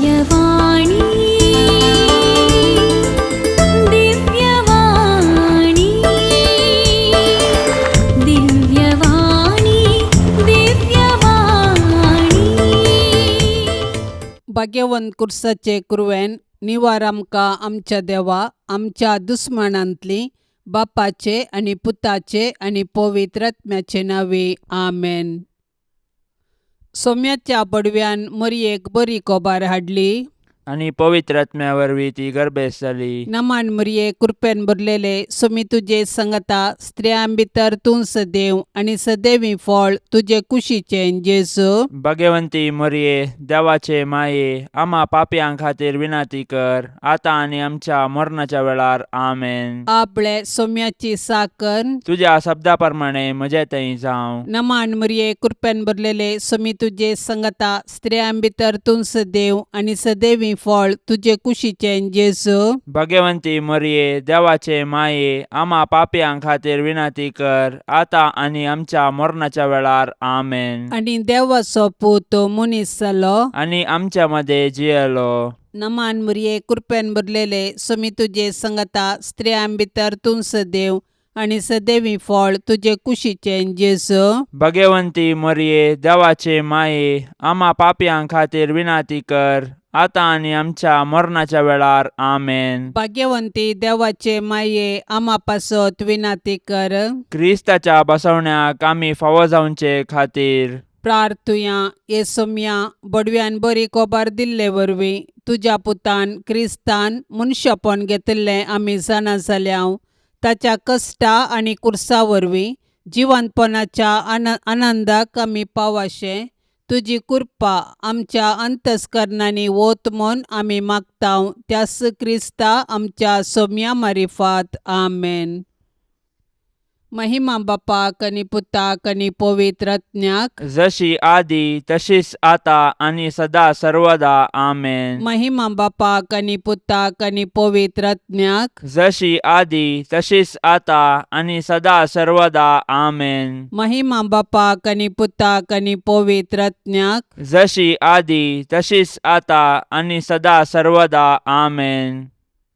दिव्यवाणी, दिव्यवाणी, दिव्यवाणी, दिव्यवाणी. भाग्यवंत कुर्साचे कुरवेन निवार आमकां आमच्या देवा आमच्या दुस्मानांतली बापाचे आनी पुताचे आनी पवित्र आत्म्याचे नांवे आमेन. सोम्याच्या बडव्यान मरयेक बरी कोबार हाडली. आनी पवित्र आत्म्या वरवीं ती गर्भेस्त जाली. नमान मरये, कृपेन भरलेले, सोमी तुजे संगता, स्त्रियां भितर तूं सदैव आनी सदैवी फळ तुजे कुशीचें जेजू. भगवंती मरये, देवाचे माये, आमा पापयां खातीर विनंती कर, आतां आनी आमच्या मरणाच्या वेळार. आमेन. आपले सोम्याची साकर. तुज्या शब्दा प्रमाणे म्हजे थंय जावं. नमान मरये, कृपेन भरलेले, सोमी तुजे संगता, स्त्रियां भितर तूं सदैव आनी सदैवी फळ तुजे कुशीचें जेजू. भगवंती मरये, देवाचे माये, आमा पापयां खातीर विनंती कर, आतां आनी आमच्या मरणाच्या वेळार. आमेन. आनी देवाचो पूत मनीस जालो. आनी आमच्या मदें जियेलो. नमान मरये, कृपेन भरलेले, सोमी तुजे संगता, स्त्रियां भितर तूं सदैव आनी सदैवी फळ तुजे कुशीचें जेजू. भगवंती मरये, देवाचे माये, आमा पापयां खातीर विनंती कर, आतां आनी आमच्या मरणाच्या वेळार. आमेन. भाग्यवंती देवाचे माये, आमा पासत विनाती कर. क्रिस्ताच्या बसवण्याक आमी फावो जावचे खातीर. प्रार्थुया. हे सोम्या, बडव्यान बरी कोबार दिल्ले वरवीं तुज्या पुतान क्रिस्तान मनशापण घेतिल्लें आमी जाणा जाल्या. ताच्या कश्टा आनी कुर्सा वरवीं जिवंतपणाच्या आनंदाक आमी पावाशें तुजी कृपा आमच्या अंतस्करणांनी वत म्हूण आमी मागता, त्यास क्रिस्ता आमच्या सोम्या मारिफात. आमेन. महिमा बापाक आनी पुताक आनी पवित्र आत्म्याक. जशी आदी तशीच आता आनी सदा सर्वदा. आमेन. महिमा बापाक आनी पुताक आनी पवित्र आत्म्याक. जशी आदी तशीच आता आनी सदा सर्वदा. आमेन. महिमा बापाक आनी पुताक आनी पवित्र आत्म्याक. जशी आदी तशीच आता आनी सदा सर्वदा. आमेन.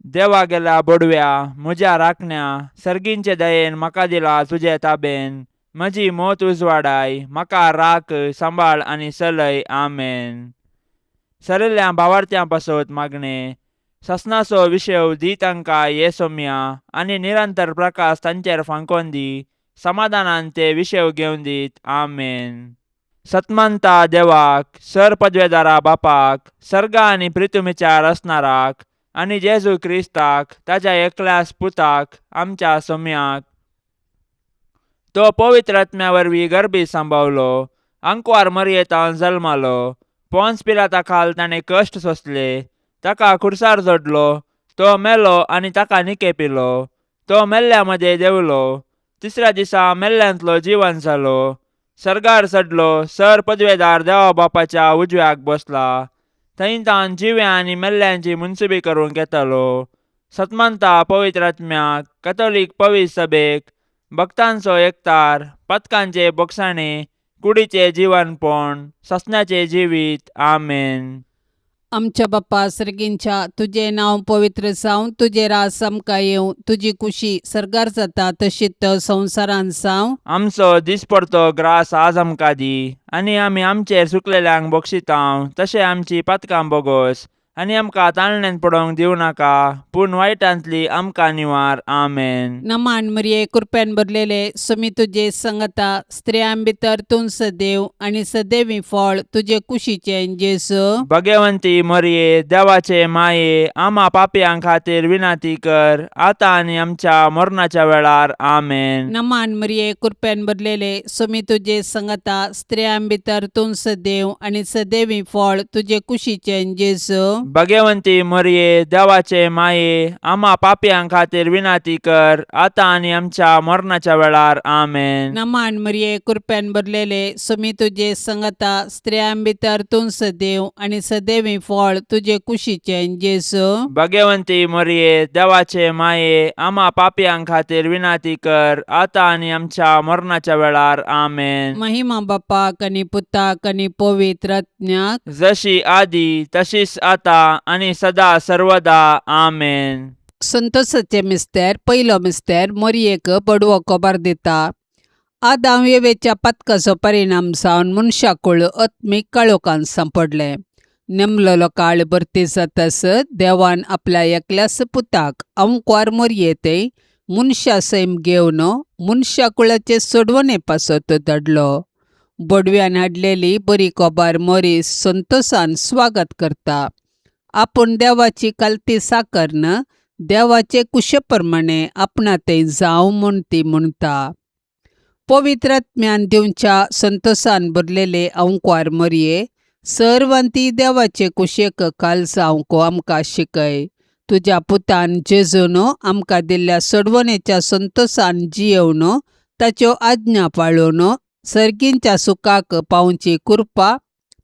देवा गेल्या बोडव्या, म्हज्या राखण्या, सर्गींचे दयेन म्हाका दिला तुजे ताबेन. म्हजी मोत उजवाडाय, म्हाका राख, सांबाळ आनी चलय. आमेन. सरिल्ल्या भावार्थ्यां पासत मागणें. ससनाचो विशेव दी तांकां ये सोम्या, आनी निरंतर प्रकाश तांचेर फांकोन दी. समाधानान ते विशेव घेवन दीत. आमेन. सतमंता देवाक, सर पदवेदारा बापाक, सर्गा आनी प्रितुमीच्या रचणाराक, आनी जेजू क्रिस्ताक, ताच्या एकल्याच पुताक, आमच्या सोम्याक, तो पवित्र आत्म्या वरवीं गर्भी सांबावलो, आंकवार मरयेतान जल्मालो, पोन्स पिलाता खाल ताणें कश्ट सोंसले, ताका खुर्सार जोडलो, तो मेलो आनी ताका निकेपिलो, तो मेल्ल्या मदें देंवलो, तिसऱ्या दिसा मेल्ल्यांतलो जिवन जालो, सर्गार चडलो, सर पदवेदार देवा बापाच्या उजव्याक बसला, थंय तावन जिव्या आनी मेल्ल्यांची मुनसुबी करूंक येतालो. सतमंता पवित्र आत्म्याक, कथोलीक पवित्र सभेक, भक्तांचो एकतार, पथकांचे बोगसाणे, कुडीचे जिवनपण, ससण्याचे जिवीत. आमेन. आमच्या बाप्पा सर्गींच्या, तुजें नांव पवित्र जावं, तुजें राज आमकां येवं, तुजी कुशी सर्गार जाता तशीच संवसारांत जावं. आमचो दिसपडतो ग्रास आज आमकां दी, आनी आमी आमचेर चुकलेल्यांक बक्षितांव तशें आमची पातकां बोगोस, आनी आमकां ताळण्यांत पडोवंक दिवं नाका, पूण वायटांतली आमकां निवार. आमेन. नमान मरिये, कृपेन भरलेले, सुमी तुजे संगता, स्त्रियां भितर तूं सदैव आनी सदैवी फळ तुजे कुशीचें जेजू. भगवंती मरिये, देवाचे माये, आमा पापयां खातीर विनंती कर, आतां आनी आमच्या मरणाच्या वेळार. आमेन. नमान मरिये, कृपेन भरलेले, सुमी तुजे संगता, स्त्रियां भितर तूं सदैव आनी सदैवी फळ तुजे कुशीचें जेजू. भगवंती मोरये देवाचे माये आम्हा पापयां खातीर विनाती कर आतां आनी आमच्या मरणाच्या वेळार. आमेन. नमान मरिये, कृपेन भरलेले, सुमी तुजे संगता, स्त्रियां भितर तूं सदैव आनी सदैवी फळ तुजे कुशीचें जेजू. भगवंती मोरये, देवाचे माये, आम्हा पापयां खातीर विनाती कर आतां आनी आमच्या मरणाच्या वेळार. आमेन. महिमा बापाक आनी पुताक आनी पवित्र आत्म्याक. जशी आदी तशीच आता आनी सदा सर्वदा. आमेन. संतोषाचे मिस्तेर. पयलो मिस्तेर, मोरयेक बडवो खबर दिता. आदाम येवेच्या पातकाचो परिणाम जावन मनशाकूळ आत्मीक काळोखान सांपडलें. नेमलेलो काळ भरती जातास देवान आपल्या एकल्याच पुताक अंकवार मोरये ते मनशा सैम घेवन मनशाकुळाचे सोडवणे पासत धाडलो. बडव्यान हाडलेली बरी खबर मोरी संतोषान स्वागत करता. आपूण देवाची कालती साकरन देवाचे कुशे प्रमाणे आपणा तें जावं म्हूण ती म्हणटा. पवित्र आत्म्यान दिवच्या संतोषान भरलेले अंकवार मोरये, सर्वांती देवाचे कुशेक काल जावंक आमकां शिकय. तुज्या पुतान जेजून आमकां दिल्ल्या सोडवणेच्या संतोषान जियेवन ताच्यो आज्ञा पाळून सर्गींच्या सुखाक पावची कृपा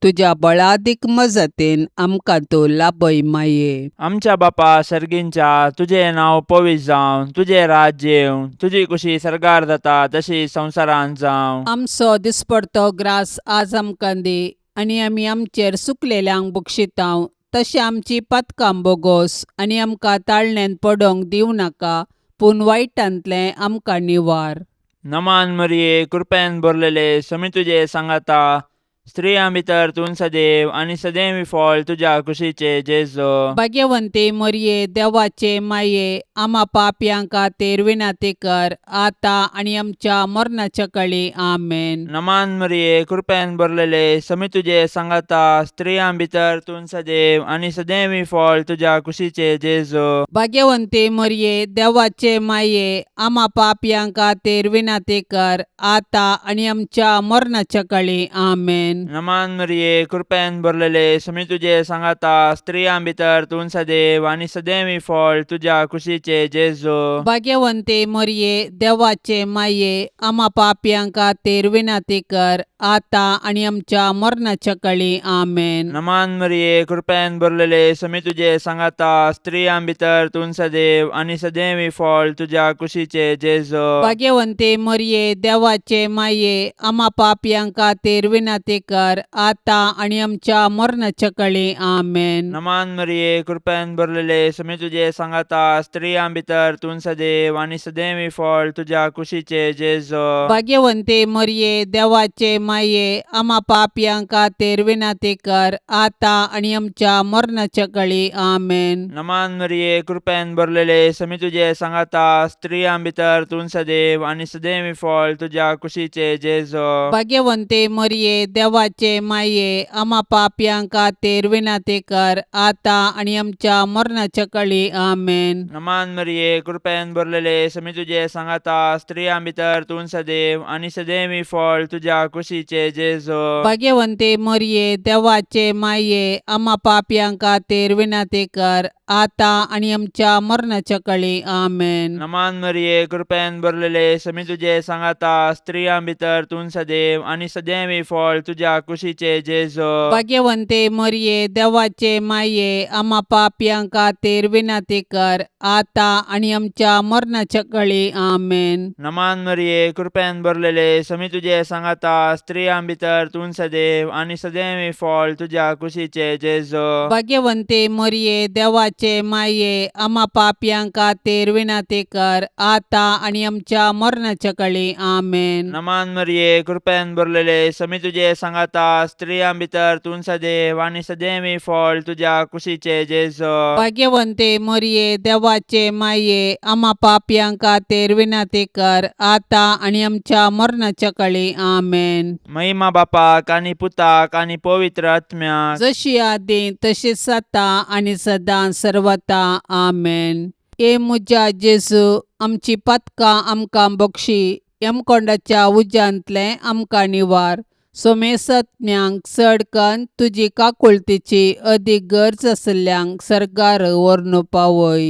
तुज्या बळादीक मजतीन आमकां तूं लाभय माये. आमच्या बापा सर्गींच्या, तुजें नांव पवित्र जावं, तुजें राज्य येवं, तुजी कुशी सर्गार जाता तशी संवसारांत जावं. आमचो दिसपडतो ग्रास आज आमकां दी आनी आमी आमचेर सुकलेल्यांक बक्षितांव तशें आमची पातकां बोगोस आनी आमकां ताळण्यांत पडोंक दिवं नाका, पूण वायटांतलें आमकां निवार. नमान मरिये, कृपेन भरलेले, समी तुजे सांगाता, स्त्रियां भितर तूं सदैव आनी सदैव फळ तुज्या कुशीचे जेजो. भाग्यवंती मोरये, देवाचे माये, आमा पापयां खातीर विनंती कर आतां आनी आमच्या मरणाच्या कळी. आमेन. नमान मरिये, कृपेन भरलेले, समी तुजे सांगाता, स्त्रियां भितर तूं सदैव आनी सदैव फळ तुज्या कुशीचे जेजो. भाग्यवंती मोरये, देवाचे माये, आमा पापयां खातीर विनंती कर आतां आनी आमच्या मरणाच्या कळी. आमेन. नमान मरिये, कृपेन भरलेले, समी तुजे सांगाता, स्त्रियां भितर तूं सदैव आनी सदैव फळ तुज्या कुशीचे जेजो. भाग्यवंती मोरये, देवाचे माये, आमा पापयां खातीर विनंती कर आतां आनी आमच्या मरणाच्या कळी. आमेन. नमान मरिये, कृपेन भरलेले, समी तुजे सांगाता, स्त्रियां भितर तूं सदैव आनी सदैव फळ तुज्या कुशीचे जेजो. भाग्यवंती मोरये, देवाचे माये, आमा पापयां खातीर विनंती कर आतां आनी आमच्या मरणाच्या कळी. आमेन. नमान मरिये, कृपेन भरलेले, समी तुजे सांगाता, स्त्रियां भितर तूं सदैव आनी सदैव फळ तुज्या कुशीचे जेजो. भाग्यवंती मोरये, देवाचे माये, आमा पापयां खातीर विनंती कर आतां आनी आमच्या मरणाच्या कळी. आमेन. नमान मरिये, कृपेन भरलेले, समी तुजे सांगाता, स्त्रियां भितर तूं सदैव आनी सदैव फळ तुज्या कुशीचे जेजो. भाग्यवंती मोरये, देवाचे माये, आमा पापयां खातीर विनंती कर आतां आनी आमच्या मरणाच्या कळी. आमेन. नमान मरिये, कृपेन भरलेले, समी तुजे सांगाता, स्त्रियां भितर तूं सदैव आनी सदैव फळ तुज्या कुशीचे जेजो. भाग्यवंती मोरये, देवाचे माये, आमा पापयां खातीर विनंती कर आतां आनी आमच्या मरणाच्या कळी. आमेन. नमान मरिये, कृपेन भरलेले, समी तुजे सांगाता, स्त्रियां भितर तूं सदैव आनी सदैव फळ तुज्या कुशीचे जेजो. भाग्यवंती मोरये, देवाचे माये, आमा पापयां खातीर विनंती कर आतां आनी आमच्या मरणाच्या कळी. आमेन. नमान मरिये, कृपेन भरलेले, समी तुजे सांगाता, स्त्रियां भितर तूं सदैव आनी सदैव फळ तुज्या कुशीचे जेजो. भाग्यवंती मोरये, देवाचे माये, आमा पापयां खातीर विनंती कर आतां आनी आमच्या मरणाच्या कळी. आमेन. नमान मरिये, कृपेन भरलेले, समी तुजे सांगाता, स्त्रियां भितर तूं सदैव आनी सदैव फळ तुज्या कुशीचे जेजो. भाग्यवंती मोरये, देवाचे माये, आमा पापयां खातीर विनंती कर आतां आनी आमच्या मरणाच्या कळी. आमेन. महिमा बापाक आनी पुताक आनी पवित्र आत्म्याक. जशी आदी तशीच आतां आनी सदां सर्वता. आमेन. ए म्हज्या जेजू, आमची पातकां आमकां बक्षी, यमकोंडाच्या उज्यांतलें आमकां निवार, सोमेसत्म्यांक चड कन्न तुजी काकुळतीची अदीक गरज आशिल्ल्यांक सर्गार व्हरून पावय.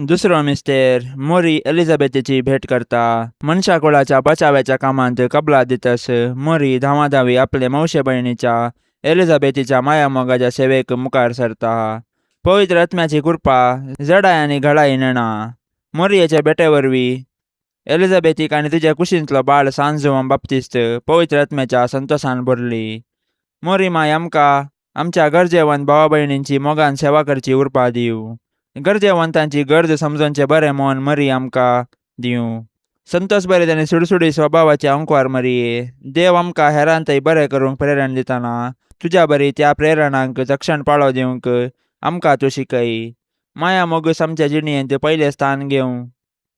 दुसरो मिस्तेर मोरी एलिझाबेथीची भेट करता. मनशा कुळाच्या बचाव्याच्या कामांत कबला दितस मोरी धांवाधावी आपले मावशे भयणीच्या एलिझाबेथीच्या मायामोगाच्या सेवेक मुखार सरता. पवित्र आत्म्याची कृपा जडाय आनी घडाय नेणा. मोरयेच्या भेटे वरवीं एलिझाबेथीक आनी तिच्या कुशींतलो बाळ सान जुवान बाप्तिस्त पवित्र आत्म्याच्या संतोसान भरली. मोरी माय आमकां आमच्या गरजेवंत भावा भयणींची मोगान सेवा करची उर्बा दिवं. गरजेवंतांची गरज समजोवचें बरें मन मरी आमकां दिवं. संतोस बरें आनी सुडसुडी स्वभावाचे अंकवार मरये, देव आमकां हेरांतय बरें करूंक प्रेरण दितना तुज्या बरी त्या प्रेरणांक तक्षण पाळो दिवंक आमकां तूं शिकय. माया मोगूस आमच्या जिणेंत पयलें स्थान घेवं.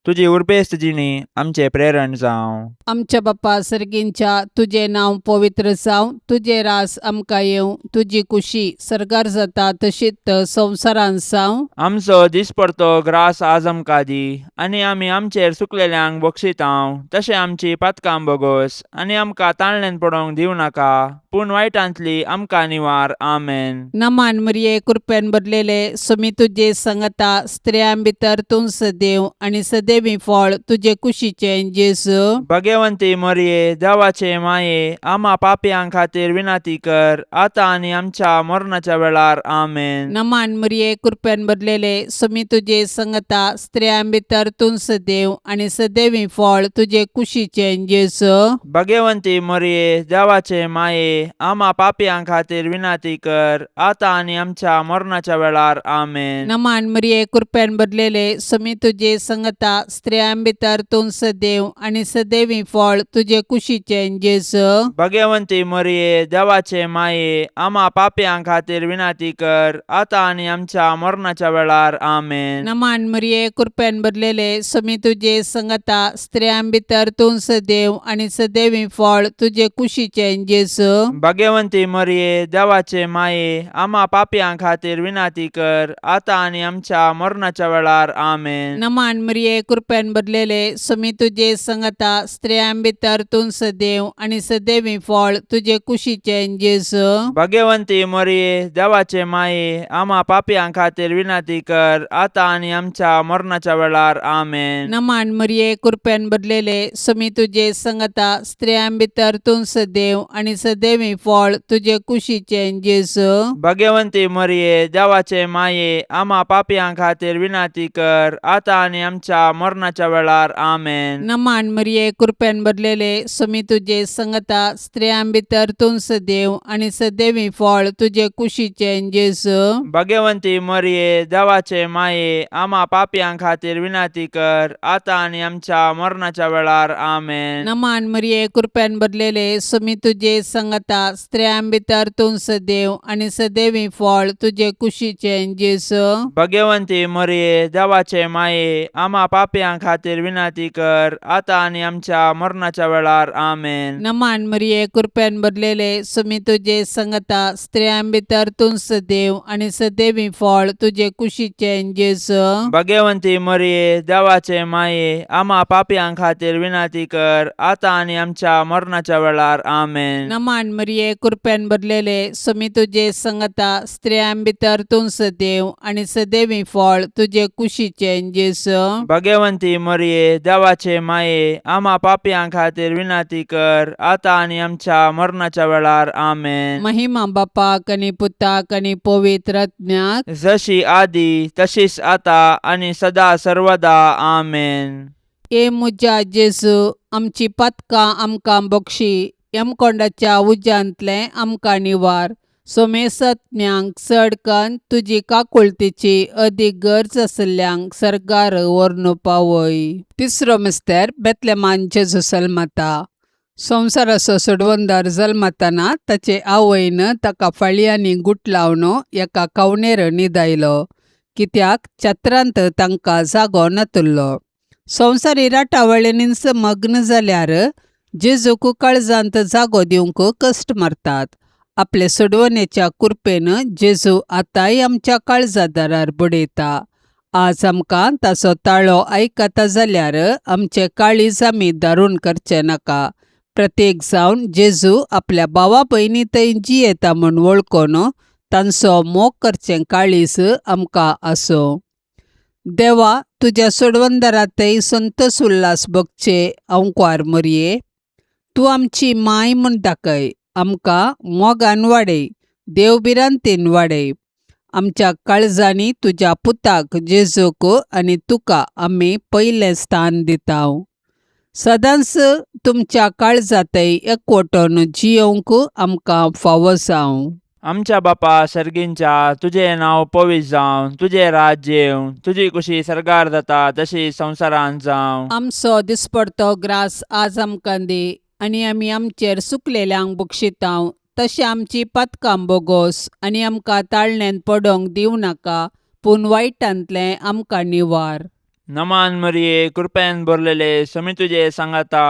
तुजी उर्बेस्त जिणी आमचें प्रेरण जावं. आमच्या बापा सर्गींच्या तुजें नांव पवित्र जावं, तुजें रास आमकां येवं, तुजी कुशी सर्गार जाता तशीच संवसारांत जावं. आमचो दिसपडतो ग्रास आज आमकां दी आनी आमी आमचेर चुकलेल्यांक बक्षितांव तशें आमची पातकां बोगोस आनी आमकां ताणल्यान पडोवंक दिवं नाका पूण वायटांतली आमकां निवार. आमेन. नमान मरिये, कृपेन भरलेले, सुमी तुजे संगता, स्त्रियां भितर तूं सदैव आनी सदैवी फळ तुजे कुशीचें जेजू. भगवंती मोरये, देवाचे माये, आमा पापयां खातीर विनंती कर आतां आनी आमच्या मरणाच्या वेळार. आमेन. नमान मरिये, कृपेन भरलेले, सुमी तुजे संगता, स्त्रियां भितर तूं सदैव आनी सदैवी फळ तुजे कुशीचें जेजू. भगवंती मोरये, देवाचे माये, आमा पापयां खातीर विनंती कर आतां आनी आमच्या मरणाच्या वेळार. आमेन. नमान मरिये, कृपेन भरलेले, सुमी तुजे संगता, स्त्रियां भितर तूं सदैव आनी सदैवी फळ तुजे कुशीचें जेजू. भगवंती मोरये, देवाचे माये, आमा पापयां खातीर विनंती कर आतां आनी आमच्या मरणाच्या वेळार. आमेन. नमान मरिये, कृपेन भरलेले, सुमी तुजे संगता, स्त्रियां भितर तूं सदैव आनी सदैवी फळ तुजे कुशीचें जेजू. भगवंती मोरये, देवाचे माये, आमा पापयां खातीर विनंती कर आतां आनी आमच्या मरणाच्या वेळार. आमेन. नमान मरिये, कृपेन भरलेले, सुमी तुजे संगता, स्त्रियां भितर तूं सदैव आनी सदैवी फळ तुजे कुशीचें जेजू. भगवंती मोरये, देवाचे माये, आमा पापयां खातीर विनंती कर आतां आनी आमच्या मरणाच्या वेळार. आमेन. नमान मरिये, कृपेन भरलेले, सुमी तुजे संगता, स्त्रियां भितर तूं सदैव आनी सदैवी फळ तुजे कुशीचें जेजू. भगवंती मोरये, देवाचे माये, आमा पापयां खातीर विनंती कर आतां आनी आमच्या मरणाच्या वेळार. आमेन. नमान मरिये, कृपेन भरलेले, सुमी तुजे संगता, स्त्रियां भितर तूं सदैव आनी सदैवी फळ तुजे कुशीचें जेजू. भगवंती मोरये, देवाचे माये, आमा पापयां खातीर विनंती कर आतां आनी आमच्या मरणाच्या वेळार. आमेन. नमान मरिये, कृपेन भरलेले, सुमी तुजे संगता, स्त्रियां भितर तूं सदैव आनी सदैवी फळ तुजे कुशीचें जेजू. भगवंती मोरये, देवाचे माये, आमा पापयां खातीर विनंती कर आतां आनी आमच्या मरणाच्या वेळार. आमेन. नमान मरिये, कृपेन भरलेले, सुमी तुजे संगता, स्त्रियां भितर तूं सदैव आनी सदैवी फळ तुजे कुशीचें जेजू. भगवंती मोरये, देवाचे माये, आमा पापयां खातीर विनंती कर आतां आनी आमच्या मरणाच्या वेळार. आमेन. नमान मरिये, कृपेन भरलेले, सुमी तुजे संगता, स्त्रियां भितर तूं सदैव आनी सदैवी फळ तुजे कुशीचें जेजू. भगवंती मोरये, देवाचे माये, आमा पापयां खातीर विनंती कर आतां आनी आमच्या मरणाच्या वेळार. आमेन. महिमा बापाक आनी पुताक आनी पवित्र आत्म्याक. जशी आदी तशीच आता आनी सदा सर्वदा. आमेन. ए म्हज्या जेजू, आमची पातकां आमकां बक्षी, यमकोंडाच्या उज्यांतलें आमकां निवार, सोमेसत्म्यांक चड कन्न तुजी काकुळतीची अदीक गरज आशिल्ल्यांक सर्गार व्हरून पावय. तिसरो मिस्तेर बेतलेमान जेजू जल्मता. संवसाराचो सोडवणदार जल्मतना ताचे आवयन ताका फाळयांनी गुटलावन एका कवणेर न्हिदायलो, कित्याक छत्रांत तांकां जागो नातुल्लो. संवसारी राटावळींनीच मग्न जाल्यार जेजूक काळजांत जागो दिवंक कश्ट मारतात. आपले सोडवणेच्या कुरपेन जेजू आतांय आमच्या काळजा दारार बडयता. आज आमकां ताचो ताळो आयकता जाल्यार आमचे काळीज आमी दारून करचें नाका. प्रत्येक जावन जेजू आपल्या भावा भयणी थंय जियेता म्हूण वळखून तांचो मोग करचें काळीज आमकां आसूं. देवा, तुज्या सोडवंदरातय संतोस उल्हास भोगचे अंकवार मोरये, तूं आमची माय म्हूण दाखय. आमकां मोगान वाडय, देवभिरांतेन वाडय. आमच्या काळजांनी तुज्या पुताक जेजूक आनी तुका आमी पयलें स्थान दिता. सदांच तुमच्या काळजांतय एकवटून जियोवंक आमकां फावो जावं. आमच्या बापा सर्गींच्या, तुजें नांव पवित्र जावं, तुजें राज्य येवं, तुजी कुशी सर्गार जाता तशी संवसारांत जावं. आमचो दिसपडतो ग्रास आज आमकां दी आनी आमी आमचेर सुकलेल्यांक बक्षितांव तशें आमची पातकां बोगोस आनी आमकां ताळण्यांत पडोंक दिवं नाका, पूण वायटांतलें आमकां निवार. नमान मरिये, कृपेन भरलेले, समी तुजे सांगाता,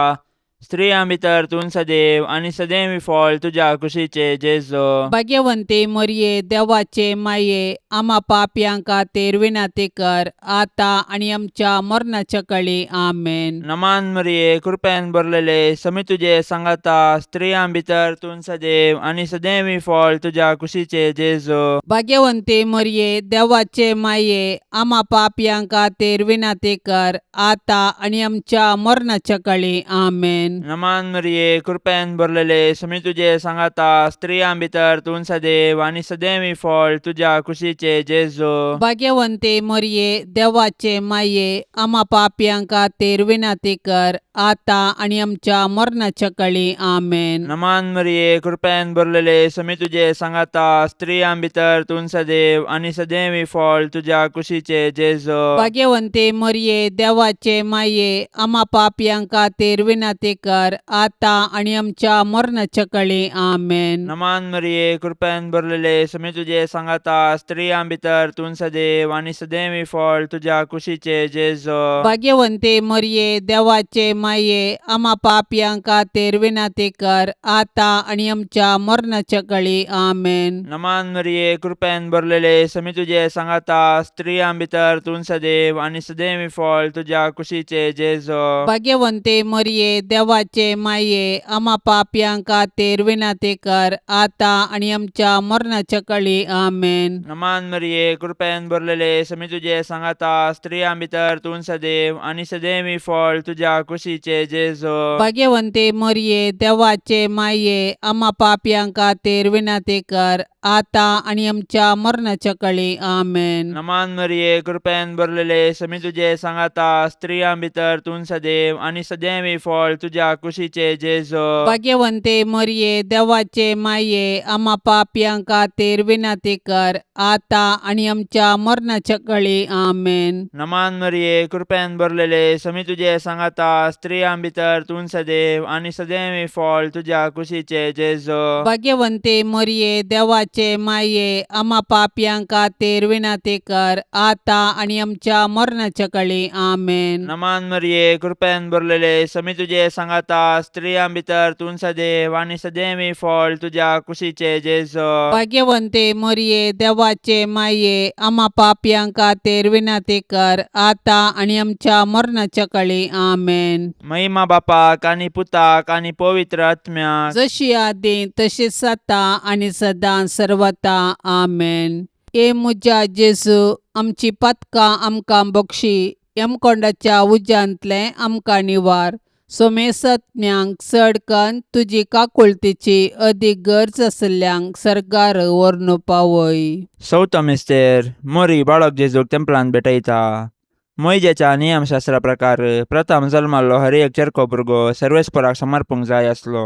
स्त्रियां भितर तूं सदैव आनी सदैव फळ तुज्या कुशीचे जेजो. भाग्यवंती मोरये, देवाचे माये, आमा पापयां खातीर विनंती कर, आतां आनी आमच्या मरणाच्या कळी. आमेन. नमान मरिये, कृपेन भरलेले, समी तुजे सांगाता, स्त्रियां भितर तूं सदैव आनी सदैव फळ तुज्या कुशीचे जेजो. भाग्यवंती मोरये, देवाचे माये, आमा पापयां खातीर विनंती कर, आतां आनी आमच्या मरणाच्या कळी. आमेन. नमान मरिये, कृपेन भरलेले, समी तुजे सांगाता, स्त्रियां भितर तूं सदैव आनी सदैव फळ तुज्या कुशीचे जेजो. भाग्यवंती मोरये, देवाचे माये, आमा पापयां खातीर विनंती कर, आतां आनी आमच्या मरणाच्या कळी. आमेन. नमान मरिये, कृपेन भरलेले, समी तुजे सांगाता, स्त्रियां भितर तूं सदैव आनी सदैव फळ तुज्या कुशीचे जेजो. भाग्यवंती मोरये, देवाचे माये, आमा पापयां खातीर विनंती कर, आतां आनी आमच्या मरणाच्या कळी. आमेन. नमान मरिये, कृपेन भरलेले, समी तुजे सांगाता, स्त्रियां भितर तूं सदैव आनी सदैव फळ तुज्या कुशीचे जेजो. भाग्यवंती मोरये, देवाचे माये, आमा पापयां खातीर विनंती कर, आतां आनी आमच्या मरणाच्या कळी. आमेन. नमान मरिये, कृपेन भरलेले, समी तुजे सांगाता, स्त्रियां भितर तूं सदैव आनी सदैव फळ तुज्या कुशीचे जेजो. भाग्यवंती मोरये, देवाचे माये, आमा पापयां खातीर विनंती कर, आतां आनी आमच्या मरणाच्या कळी. आमेन. नमान मरिये, कृपेन भरलेले, समी तुजे सांगाता, स्त्रियां भितर तूं सदैव आनी सदैव फळ तुज्या कुशीचे जेजो. भाग्यवंती मोरये, देवाचे माये, आमा पापयां खातीर विनंती कर, आतां आनी आमच्या मरणाच्या कळी. आमेन. नमान मरिये, कृपेन भरलेले, समी तुजे सांगाता, स्त्रियां भितर तूं सदैव आनी सदैव फळ तुज्या कुशीचे जेजो. भाग्यवंती मोरये, देवाचे माये, आमा पापयां खातीर विनंती कर, आतां आनी आमच्या मरणाच्या कळी. आमेन. नमान मरिये, कृपेन भरलेले, समी तुजे सांगाता, स्त्रियां भितर तूं सदैव आनी सदैव फळ तुज्या कुशीचे जेजो. भाग्यवंती मोरये, देवाचे माये, आमा पापयां खातीर विनंती कर, आतां आनी आमच्या मरणाच्या कळी. आमेन. नमान मरिये, कृपेन भरलेले, समी तुजे सांगाता, स्त्रियां भितर तूं सदैव आनी सदैव फळ तुज्या कुशीचे जेजो. भाग्यवंती मोरये, देवाचे माये, आमा पापयां खातीर विनंती कर, आतां आनी आमच्या मरणाच्या कळी. आमेन. महिमा बापाक आनी पुताक आनी पवित्र आत्म्याक, जशी आदी तशीच आतां आनी सदां सर्वता. आमेन. ए म्हज्या जेजू, आमची पातकां आमकां बक्षी, यमकोंडाच्या उज्यांतलें आमकां निवार, सोमेसत्म्यांक चड कन्न तुजी काकुळतीची अदीक गरज आशिल्ल्यांक सर्गार व्हरून पावय. चवथो मिस्तेर. मोरी बाळक जेजूक तेंपलांत भेटयता. मोयजेच्या नियमशास्त्रा प्रकार प्रथम जल्माल्लो हर एक चेरको भुरगो सर्वेस्पराक समर्पूंक जाय आसलो.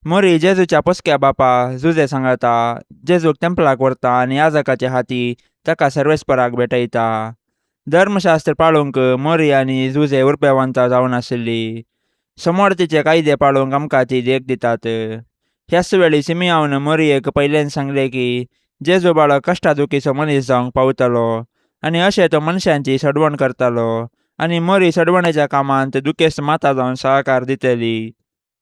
मोरी जेजूच्या पोसक्या बापा जुजे सांगाता जेजूक तेंपलाक व्हरता आनी याजकाचे हाती ताका सर्वेस्पराक भेटयता. धर्मशास्त्र पाळूंक मोरी आनी जुजे उर्बेवंत जावन आशिल्ली. समोर तिचे कायदे पाळूंक आमकां ती देख दितात. ह्याच वेळी सिमियावन मोरयेक पयल्यान सांगले की जेजू बाळक कश्टा दुखीचो मनीस जावंक पावतलो आनी अशें तो मनशांची सडवण करतालो आनी मोरी सडवणेच्या कामांत दुखेस्त माता जावन सहकार दितली.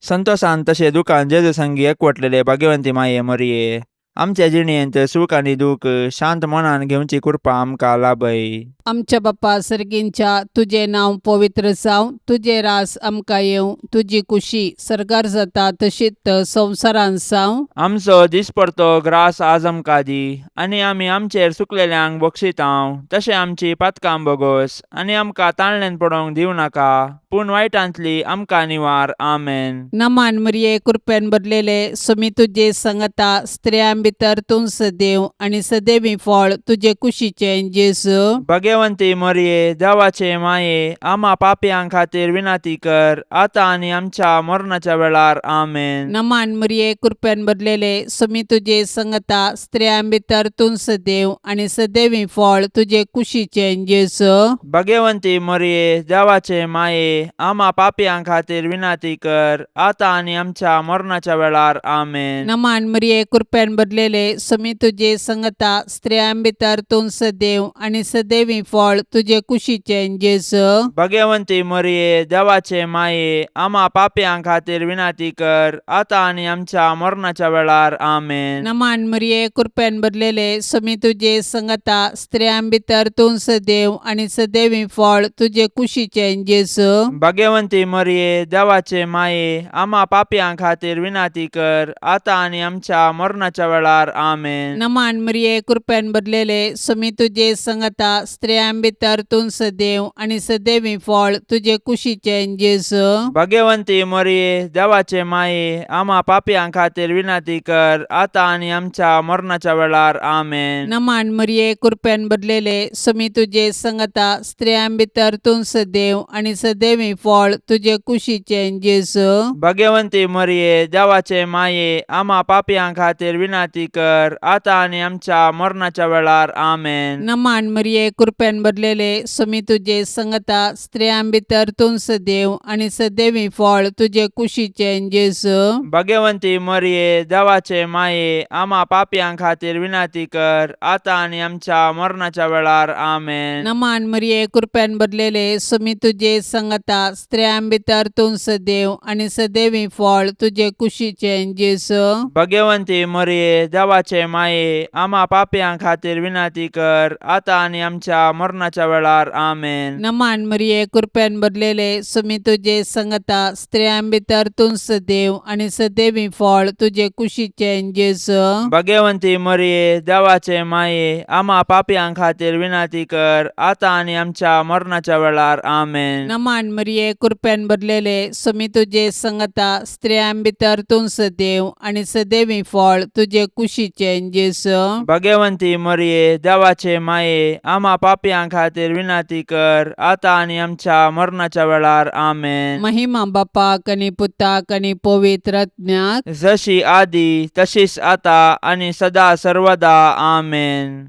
संतोसान तशें दुकान जेजू संगी एकवटलेले भाग्यवंती माये मोरये, आमच्या जिणेंत सूख आनी दूख शांत मनान घेवची कृपा आमकां लाभय. आमच्या बापा सर्गींच्या तुजें नांव पवित्र जावं, तुजें रास आमकां येवं, तुजी कुशी सर्गार जाता तशीच संवसारांत जावं. आमचो दिसपडतो ग्रास आज आमकां दी आनी आमी आमचेर चुकलेल्यांक बक्षितांव तशें आमची पातकां बोगोस आनी आमकां ताळण्यान पडोवंक दिवं नाका पूण वायटांतली आमकां निवार. आमेन. नमान मरिये, कृपेन भरलेले, सुमी तुजे संगता, स्त्रियां भितर तूं सदैव आनी सदैवी फळ तुजे कुशीचें जेजू. भगवंती मरिये, देवाचे माये, आमा पापयां खातीर विनंती कर आतां आनी आमच्या मरणाच्या वेळार. आमेन. नमान मरिये, कृपेन भरलेले, सुमी तुजे संगता, स्त्रियां भितर तूं सदैव आनी सदैवी फळ तुजे कुशीचें जेजू. भगवंती मरिये, देवाचे माये, आमा पापयां खातीर विनंती कर आतां आनी आमच्या मरणाच्या वेळार. आमेन. नमान मरिये, कृपेन भरलेले, सुमी तुजे संगता, स्त्रियां भितर तूं सदैव आनी सदैवी फळ तुजे कुशीचें जेजू. भगवंती मरिये, देवाचे माये, आमा पापयां खातीर विनंती कर आतां आनी आमच्या मरणाच्या वेळार. आमेन. नमान मरिये, कृपेन भरलेले, सुमी तुजे संगता, स्त्रियां भितर तूं सदैव आनी सदैवी फळ तुजे कुशीचें जेजू. भगवंती मरिये, देवाचे माये, आमा पापयां खातीर विनंती कर आतां आनी आमच्या मरणाच्या वेळार. आमेन. नमान मरिये, कृपेन भरलेले, सुमी तुजे संगता, स्त्रियां भितर तूं सदैव आनी सदैवी फळ तुजे कुशीचें जेजू. भगवंती मरिये, देवाचे माये, आमा पापयां खातीर विनंती कर आतां आनी आमच्या मरणाच्या वेळार. आमेन. नमान मरिये, कृपेन भरलेले, सुमी तुजे संगता, स्त्रियां भितर तूं सदैव आनी सदैवी फळ तुजे कुशीचें जेजू. भगवंती मरिये, देवाचे माये, आमा पापयां खातीर विनंती कर आतां आनी आमच्या मरणाच्या वेळार. आमेन. नमान मरिये, कृपेन भरलेले, सुमी तुजे संगता, स्त्रियां भितर तूं सदैव आनी सदैवी फळ तुजे कुशीचें जेजू. भगवंती मरिये, देवाचे माये, आमा पापयां खातीर विनंती कर आतां आनी आमच्या मरणाच्या वेळार. आमेन. नमान मरिये, कृपेन भरलेले, सुमी तुजे संगता, स्त्रियां भितर तूं सदैव आनी सदैवी फळ तुजे कुशीचें जेजू. भगवंती मरिये, देवाचे माये, आमा पापयां खातीर विनंती कर आतां आनी आमच्या मरणाच्या वेळार. आमेन. नमान मरिये, कृपेन भरलेले, सुमी तुजे संगता, स्त्रियां भितर तूं सदैव आनी सदैवी फळ तुजे कुशीचें जेजू. भगवंती मरिये, देवाचे माये, आमा पापयां खातीर विनंती कर आतां आनी आमच्या मरणाच्या वेळार. आमेन. नमान मरिये, कृपेन भरलेले, सुमी तुजे संगता, स्त्रियां भितर तूं सदैव आनी सदैवी फळ तुजे कुशीचें जेजू. भगवंती मरिये, देवाचे माये, आमा पापयां खातीर विनंती कर आतां आनी आमच्या मरणाच्या वेळार. आमेन. महिमा बापाक आनी पुताक आनी पवित्र आत्म्याक. जशी आदी तशीच आता आनी सदा सर्वदा. आमेन.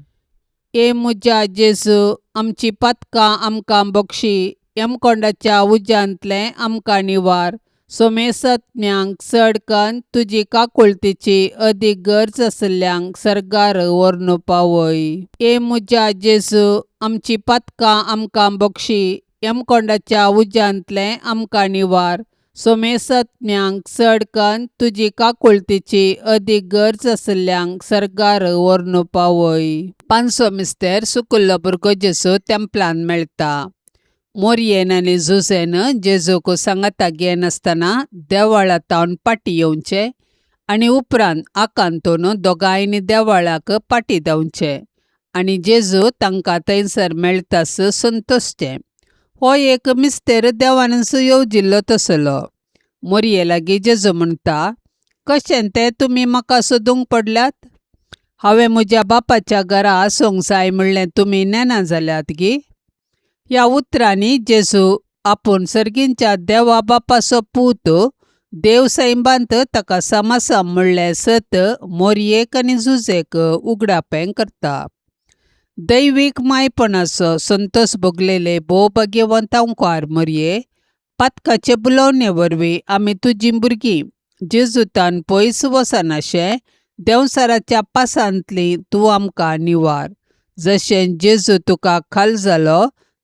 ए म्हज्या जेजू, आमची पातकां आमकां बक्षी, यमकोंडाच्या उज्यांतलें आमकां निवार, सोमेसत्म्यांक चड कन्न तुजी काकुळतीची अदीक गरज आशिल्ल्यांक सर्गार व्हरून पावय. ए म्हज्या जेजू, आमची पातकां आमकां बक्षी, यमकोंडाच्या उज्यांतलें आमकां निवार, सोमेसत्म्यांक चड कन्न तुजी काकुळतीची अदीक गरज आशिल्ल्यांक सर्गार व्हरून पावय. पांचवो मिस्तेर, सुकुल्लो भुरगो जेजू तेंपलान मेळटा. मोरयेन आनी जुझेन जेजूक सांगाता घेनासतना देवळा तावन फाटीं येवचें आनी उपरांत आकांतून दोगांयनी देवळाक फाटीं धांवचें आनी जेजू तांकां थंयसर मेळटास संतोशचें. हो एक मिस्तेर देवानूच येवजिल्लो तसलो. मोरये लागीं जेजू म्हणटा, कशें तें तुमी म्हाका सोदूंक पडल्यात? हांवें म्हज्या बापाच्या घरा आसूंक जाय म्हणलें तुमी नेणा जाल्यात गी? ह्या उतरांनी जेजू आपूण सर्गींच्या देवा बापाचो पूत, देव सैबांत ताका समासा म्हणलें सत मोरयेक आनी जुजेक उगडापें करता. दैवीक मायपणाचो संतोश भोगलेले भोव भाग्यवंत अंकार मोरये, पातकाचे बुलोवणे वरवीं आमी तुजीं भुरगीं जेजुतान पयस वचनाशें देंवचाराच्या पासांतली तूं आमकां निवार. जशें जेजू तुका खाल जालो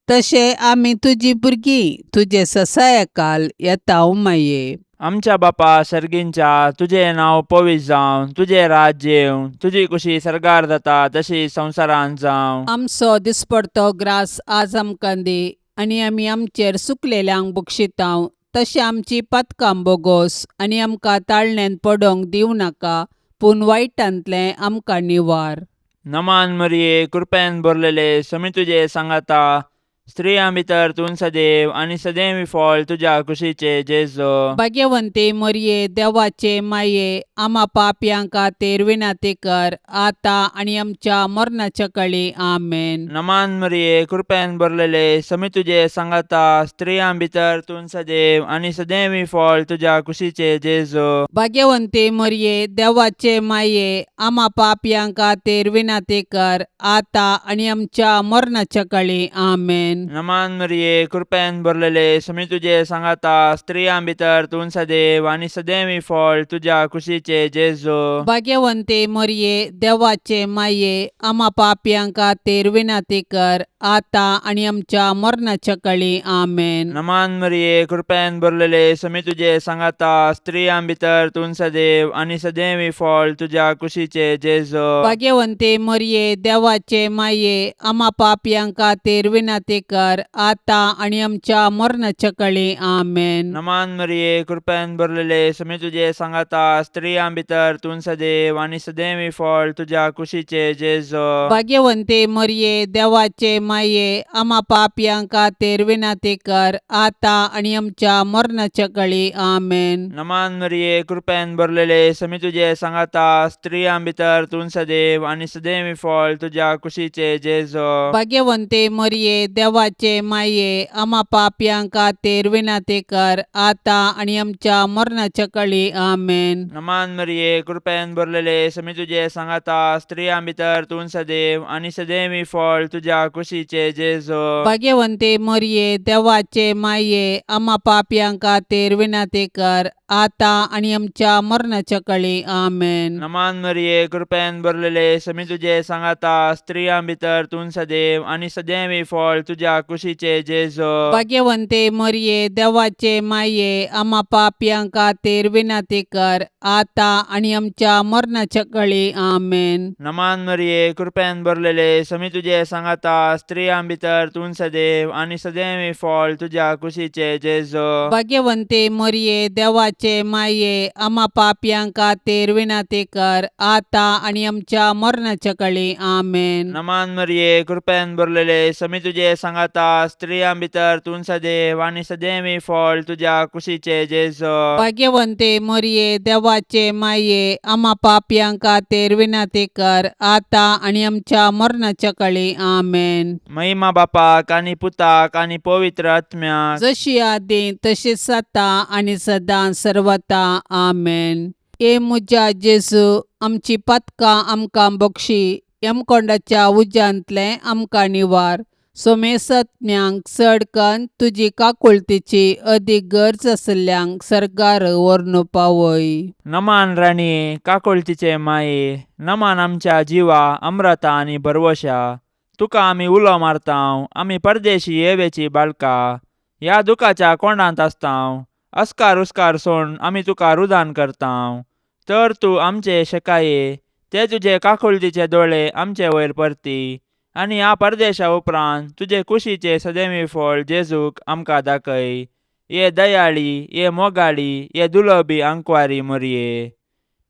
तशें आमी तुजीं भुरगीं तुजे ससायकाल येता माये. आमच्या बापा सर्गींच्या तुजें नांव पवित्र जावं, तुजें राज्य येवं, तुजी कुशी सर्गार जाता तशी संवसारांत जावं. आमचो दिसपडतो ग्रास आज आमकां दी आनी आमी आमचेर सुकलेल्यांक बक्षितांव तशें आमची पातकां बोगोस आनी आमकां ताळण्यांत पडोंक दिवं नाका पूण वायटांतलें आमकां निवार. नमान मरिये, कृपेन भरलेले, समी तुजे सांगाता, स्त्रियां भितर तूं सदैव आनी सदैव फळ तुज्या कुशीचे जेजो. भाग्यवंती मरये, देवाचे माये, आमा पापयां खातीर विनंती कर आतां आनी आमच्या मरणाच्या कळी. आमेन. नमान मरिये, कृपेन भरलेले, समी तुजे सांगाता, स्त्रियां भितर तूं सदैव आनी सदैव फळ तुज्या कुशीचे जेजो. भाग्यवंती मरये, देवाचे माये, आमा पापयां खातीर विनंती कर आतां आनी आमच्या मरणाच्या कळी. आमेन. नमान मरिये, कृपेन भरलेले, समी तुजे सांगाता, स्त्रियां भितर तूं सदैव आनी सदैव फळ तुज्या कुशीचे जेजो. भाग्यवंती मरये, देवाचे माये, आमा पापयां खातीर विनंती कर आतां आनी आमच्या मरणाच्या कळी. आमेन. नमान मरिये, कृपेन भरलेले, समी तुजे सांगाता, स्त्रियां भितर तूं सदैव आनी सदैव फळ तुज्या कुशीचे जेजो. भाग्यवंती मरये, देवाचे माये, आमा पापयां खातीर विनंती कर आतां आनी आमच्या मरणाच्या कळी. आमेन. नमान मरिये, कृपेन भरलेले, समी तुजे सांगाता, स्त्रियां भितर तूं सदैव आनी सदैव फळ तुज्या कुशीचे जेजो. भाग्यवंती मरये, देवाचे माये, आमा पापयां खातीर विनंती कर आतां आनी आमच्या मरणाच्या कळी. आमेन. नमान मरिये, कृपेन भरलेले, समी तुजे सांगाता, स्त्रियां भितर तूं सदैव आनी सदैव फळ तुज्या कुशीचे जेजो. भाग्यवंती मरये, देवाचे माये, आमा पापयां खातीर विनंती कर आतां आनी आमच्या मरणाच्या कळी. आमेन. नमान मरिये, कृपेन भरलेले, समी तुजे सांगाता, स्त्रियां भितर तूं सदैव आनी सदैव फळ तुज्या कुशीचे जेजो. भाग्यवंती मरये, देवाचे माये, आमा पापयां खातीर विनंती कर आतां आनी आमच्या मरणाच्या कळी. आमेन. नमान मरिये, कृपेन भरलेले, समी तुजे सांगाता, स्त्रियां भितर तूं सदैव आनी सदैव फळ तुज्या कुशीचे जेजो. भाग्यवंती मरये, देवाचे माये, आमा पापयां खातीर विनंती कर आतां आनी आमच्या मरणाच्या कळी. आमेन. नमान मरिये, कृपेन भरलेले, समी तुजे सांगाता, स्त्रियां भितर तूं सदैव आनी सदैव फळ तुज्या कुशीचे जेजो. भाग्यवंती मरये, देवाचे माये, आमा पापयां खातीर विनंती कर आतां आनी आमच्या मरणाच्या कळी. आमेन. नमान मरिये, कृपेन भरलेले, समी तुजे सांगाता, स्त्रियां भितर तूं सदैव आनी सदैव फळ तुज्या कुशीचे जेजो. भाग्यवंती मरये, देवाचे माये, आमा पापयां खातीर विनंती कर आतां आनी आमच्या मरणाच्या कळी. आमेन. महिमा बापाक आनी पुताक आनी पवित्र आत्म्याक, जशी आदी तशीच आतां आनी सदां सर्वता. आमेन. हे म्हज्या जेजू, आमची पातकां आमकां बक्षी, यमकोंडाच्या उज्यांतलें आमकां निवार, सोमेसत्म्यांक चड कन्न तुजी काकुळतीची अदीक गरज आशिल्ल्यांक सर्गार व्हरून पावय. नमान राणये, काकुळतीचे माये, नमान आमच्या जिवा अम्रता आनी भरवशा, तुका आमी उलो मारतांव, आमी परदेशी येवेची बाळका, ह्या दुखाच्या कोंडांत आसतांव, अस्कार उस्कार सोड आमी तुका रुदान करतांव, तर तूं आमचे शेकाये ते तुजे काकुळतीचे दोळे आमचे वयर परती आनी ह्या परदेशा उपरांत तुजे कुशीचे सदैवी फळ जेजूक आमकां दाखय. ये दयाळी, ये मोगाळी, ये दुलबी आंकवारी मोरये,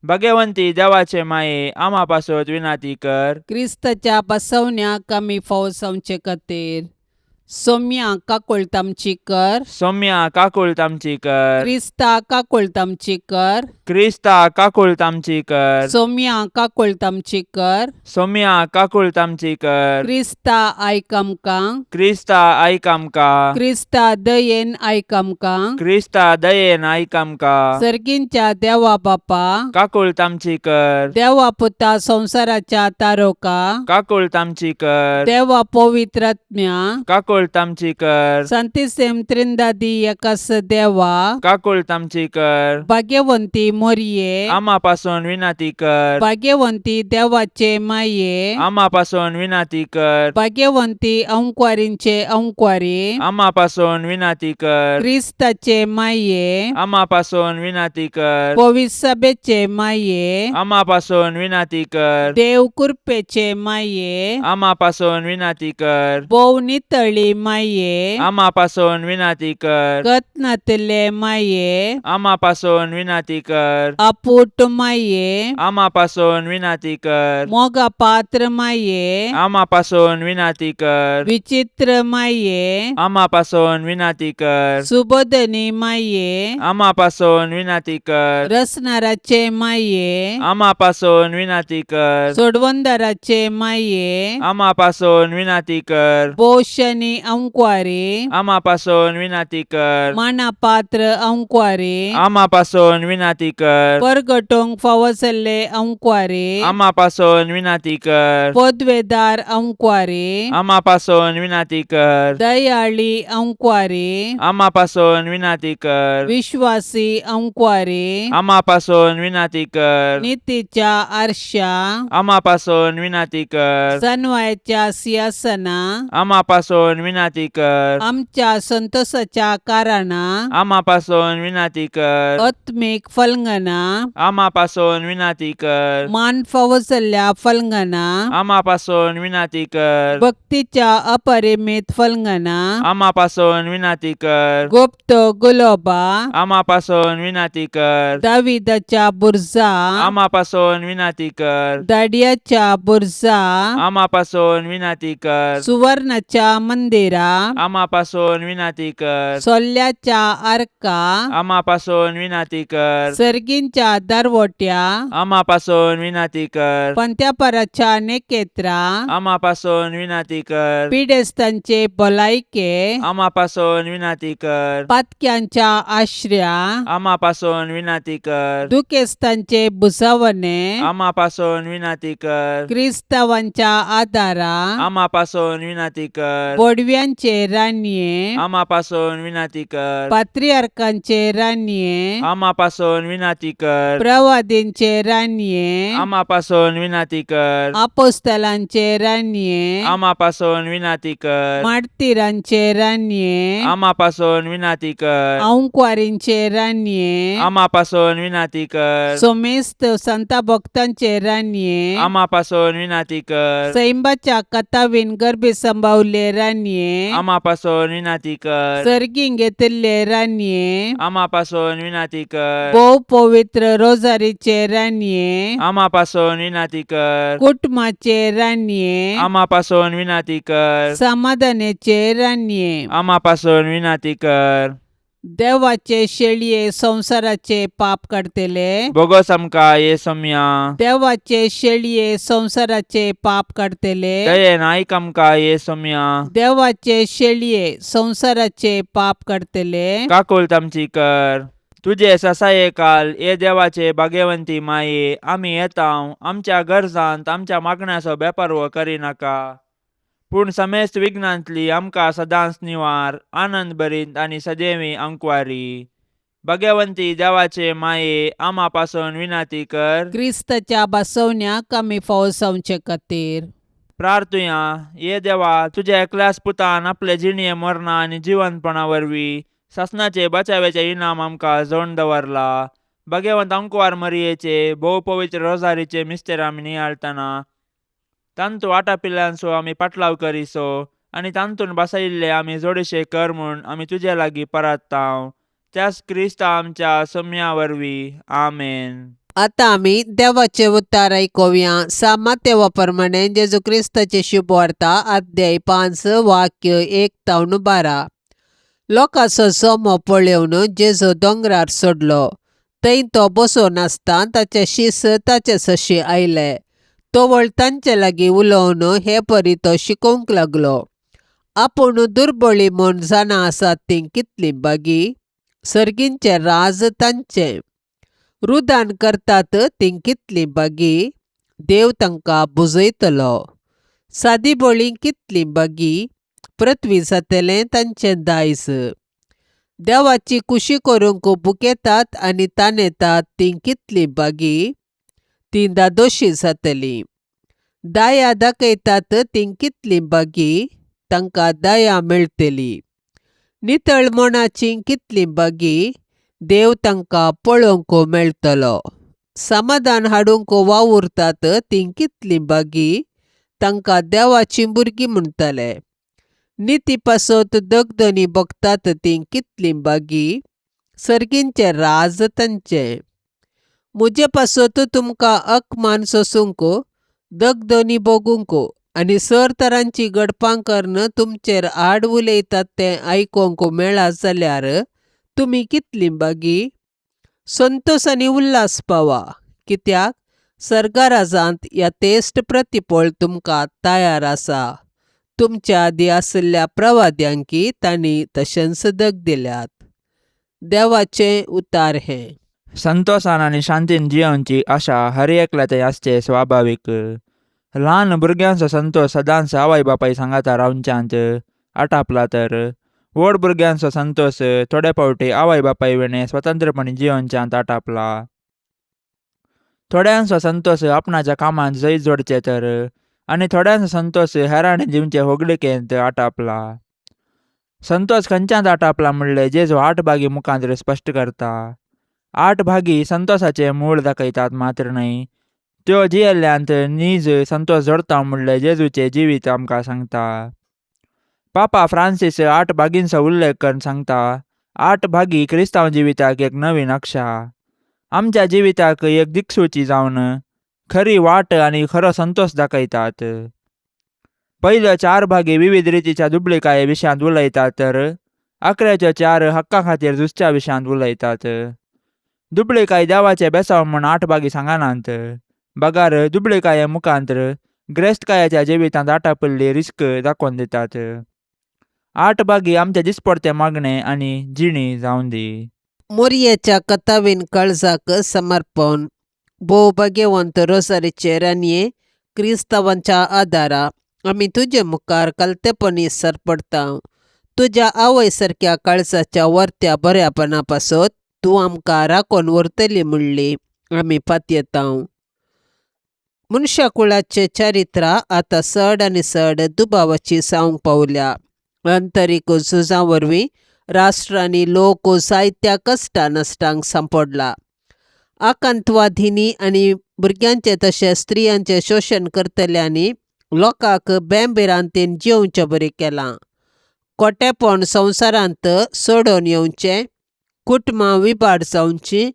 भगवंती देवाचे माये, आमा पासत विनाती कर. क्रिस्ताच्या बसवण्याक आमी फावसावचे खातीर सोम्या काकुळट आमची कर. सौम्या काकुळट आमची कर. क्रिस्ता काकुळट आमची कर. क्रिस्ता काकुळट आमची कर. सोम्या काकुळट आमची कर. सौम्या काकुळट आमची कर. क्रिस्ता आयक आमकां. क्रिस्ता आयक आमकां. क्रिस्ता दयेन आयक आमकां. क्रिस्ता दयेन आयक आमकां. सर्गींच्या देवा बापा, काकुळट आमची कर. देवा पुता संवसाराच्या तारोका, काकुळट आमची कर. देवा पवित्रात्म्या, काकुळट काकुळट आमची कर. सांतिसेम त्रिंदादी एकास देवा, काकुळट आमची कर. भाग्यवंती मोरये, आमा पासून विनंती कर. भाग्यवंती देवाचे माये, आमा पासून विनंती कर. भाग्यवंती अंकवारींचे अंकवारी, आमा पासून विनंती कर. क्रिस्ताचे माये, आमा पासून विनंती कर. पविसभेचे माये, आमा पासून विनंती कर. देव कृपेचे माये, आमा पासून विनंती कर. भोव नितळी माये, आमा पासून विनंती कर. गतनातले माये, आमा पासून विनंती कर. अपूट माये, आमा पासून विनंती कर. मोगा पात्र माये, आमा पासून विनंती कर. विचित्र माये, आमा पासून विनंती कर. सुबोधनी माये, आमा पासून विनंती कर. रसनाराचे माये, आमा पासून विनंती कर. सोडवंदाराचे माये, आमा पासून विनंती कर. पोषणी अंकवारी, आमा पासून विनंती कर. मानापात्र अंकवारी, आमा पासून विनंती कर. परगटोंक फावो जाल्ले अंकवारी, आमा पासून विनंती कर. पदवेदार अंकवारी, आमा पासून विनंती कर. दयाळी अंकवारी, आमा पासून विनंती कर. विश्वासी अंकवारी, आमा पासून विनंती कर. नितीच्या आरशा, आमा पासून विनंती कर. सनवायच्या सिंहासना, आमा पासून विनंती कर. आमच्या संतोषाच्या कारणा, आमा पासून विनंती कर. आत्मीक फलंगना, आमा पासून विनंती कर. मान फावो जाल्ल्या फलंगना, आमा पासून विनंती कर. भक्तीच्या अपरिमित फलंगना, आमा पासून विनंती कर. गुप्त गुलोबा, आमा पासून विनंती कर. दाविदाच्या बुरजा, आमा पासून विनंती कर. दाडियाच्या बुरजा, आमा पासून विनंती कर. सुवर्णाच्या मंदिरा, आमा पासून विनंती कर. सोल्ल्याच्या आर्का, आमा पासून विनंती कर. सर्गींच्या दारवट्या, आमा पासून विनंती कर. पंत्यापराच्या नेकेत्रा, आमा पासून विनंती कर. पिडेस्तांचे भलायके, आमा पासून विनंती कर. पातक्यांच्या आश्र्या, आमा पासून विनंती कर. दुखेस्तांचे भुजावणे, आमा पासून विनंती कर. क्रिस्तावांच्या आदारा, आमा पासून विनंती कर. बोडव्यांचे रानये, आमा पासून विनंती कर. पात्रियार्कांचे रानये, आमा पासून विनंती कर. प्रवादींचे रानये, आमा पासून विनंती कर. आपोस्तलांचे रानये, आमा पासून विनंती कर. मार्तीरांचे रानये, आमा पासून विनंती कर. अंकवारींचे रानये, आमा पासून विनंती कर. सोमेस्त संता भक्तांचे रानये, आमा पासून विनंती कर. सैंबाच्या कथावीन गर्भी संभावले रानये, आमा पासून विनंती कर. सर्गीं घेतिल्ले रानये, आमा पासून विनंती कर. भोव पवित्र रोजारीचे रानये, आमा पासून विनंती कर. कुटुंबाचे रानये, आमा पासून विनंती कर. समाधानाचे रानये, आमा पासून विनंती कर. देवाचे शेळये संवसाराचे पाप काडतले, बोगस आमकां ये सोम्या. देवाचे शेळये संवसाराचे पाप काडतले, दयेन आयक आमकां ये सोम्या. देवाचे शेळये संवसाराचे पाप काडतले, काकुळट आमची कर. तुजे ससाये काल ये देवाचे भाग्यवंती माये, आमी येता आमच्या गरजांत आमच्या मागण्याचो बेपारवो करिनाका, पूण समेस्त विघ्नांतली आमकां सदांच निवार, आनंद भरीत आनी सदैवी अंकवारी. भाग्यवंती देवाचे माये, आमा पासून विनंती कर. क्रिस्ताच्या बसवण्याक आमी फावो जावचे खातीर. प्रार्थुया. ये देवा, तुज्या एकल्याच पुतान आपले जिणये मरणा आनी जिवंतपणा वरवीं सासणाचे बचाव्याचे इनाम आमकां जोडून दवरला. भाग्यवंत अंकवार मरियेचे भोव पवित्र रोजारीचे मिस्तेर आमी नियाळटना तांतू आटापिल्ल्यांचो आमी पाटलाव करिसो आनी तांतून बसयिल्ले आमी जोडशे कर म्हूण आमी तुजे लागीं परत्तांव, त्याच क्रिस्ता आमच्या सम्या वरवीं. आमेन. आतां आमी देवाचे उतार आयकुया. सामातेवा प्रमाणे जेजू क्रिस्ताची शुभवार्ता, अध्याय 5, वाक्य 1 तावन 12. लोकांचो जमो पळोवन जेजू दोंगरार सोडलो. थंय तो बसून आसता ताचे शीस ताचे सशी आयले. तवळ तांचे लागीं उलोवन हे परी तो शिकोवंक लागलो. आपूण दुर्बळी म्हूण जाणा आसात तीं कितलीं बागी, सर्गींचें राज तांचें. रुदान करतात तीं कितलीं बागी, देव तांकां बुजयतलो. सादी बळी कितलीं बागी, पृथ्वी जातलें तांचें दायज. देवाची कुशी करूंक भुकेतात आनी तानेतात तीं कितलीं भागी, तीं धादोशी जातलीं. दया दाखयतात तीं कितलीं भागी, तांकां दया मेळटली. नितळ मनाचीं कितलीं भागी, देव तांकां पळोवंक मेळटलो. समाधान हाडूंक वावुरतात तीं कितलीं भागी, तांकां देवाचीं भुरगीं म्हणटले. निती पासत दगदनी भोगतात तीं कितलीं भागी, सर्गींचें राज तांचें. म्हजे पासत तुमकां अकमान सोसूंक, दगदनी भोगूंक आनी सर तरांची घडपां करून तुमचेर आड उलयतात तें आयकूंक मेळा जाल्यार तुमी कितलीं भागी. संतोस आनी उल्हास पावा, कित्याक सर्गराजांत यथेश्ट प्रतिफळ तुमकां तयार आसा. तुमच्या आदीं आशिल्ल्या प्रवाद्यांकी तांणी तशेंच दग दिल्यात. देवाचें उतार हें. संतोषान आनी शांतीन जियोवची आशा हर एकल्या थंय आसचें स्वाभावीक. ल्हान भुरग्यांचो संतोष सदांच आवय बापाय सांगाता रावच्यांत आटापला तर व्हड भुरग्यांचो संतोष थोडे फावटी आवय बापाय विणें स्वतंत्रपणी जियोवच्यांत आटापला. थोड्यांचो संतोष आपणाच्या कामांत जैत जोडचें तर आनी थोड्यांचो संतोष हेरांनी दिवचे होगळिकेंत आटापला. संतोष खंयच्यांत आटापला म्हणलें जेजू आठ भागी मुखांत स्पश्ट करता. आठ भागी संतोषाचें मूळ दाखयतात मात्र न्हय, त्यो जियेल्ल्यांत नीज संतोष जोडता म्हणलें जेजूचें जिवीत आमकां सांगता. पापा फ्रांसीस आठ भागींचो उल्लेख करून सांगता, आठ भागी क्रिस्तांव जिविताक एक नवी नक्षा, आमच्या जिविताक एक दिक्सूची जावन खरी वाट आनी खरो संतोष दाखयतात. पयल्यो चार भागी विविध रितीच्या दुबळिकाये विशयांत उलयतात तर आकऱ्याच्यो चार हक्का खातीर झुजच्या विशयांत उलयतात. दुबळिकाय देवाचे बेसांव म्हूण आठ भागी सांगनात, बगार दुबळिकाये मुखांतर ग्रेस्तकायाच्या जिवितांत आटापिल्ली रिस्क दाखोवन दितात. आठ भागी आमचे दिसपडते मागणे आनी जिणी जावन दी. मोरयेच्या कथावीन काळजाक समर्पण. भोव भाग्यवंत रोजारीचे रानये, क्रिस्तांवांच्या आदारा आमी तुजे मुखार कलतेपणी सरपडटा. तुज्या आवय सारक्या काळजाच्या वर्त्या बऱ्यापणा पासत तूं आमकां राखून व्हरतली म्हणली आमी पातयेता. मनशाकुळाचें चरित्र आतां चड आनी चड दुबावाची जावंक पावल्या. अंतरीक झुजां वरवीं राष्ट्रांनी लोक जायत्या कश्टा नश्टांक सांपडला. आकांतवादींनी आनी भुरग्यांचें तशेंच स्त्रियांचें शोशण करतल्यांनी लोकांक बेंभिरांतीन जियोवचे बरी केलां. खोटेपण संवसारांत सोडून येवचें, कुटुंबां विबाड जावचीं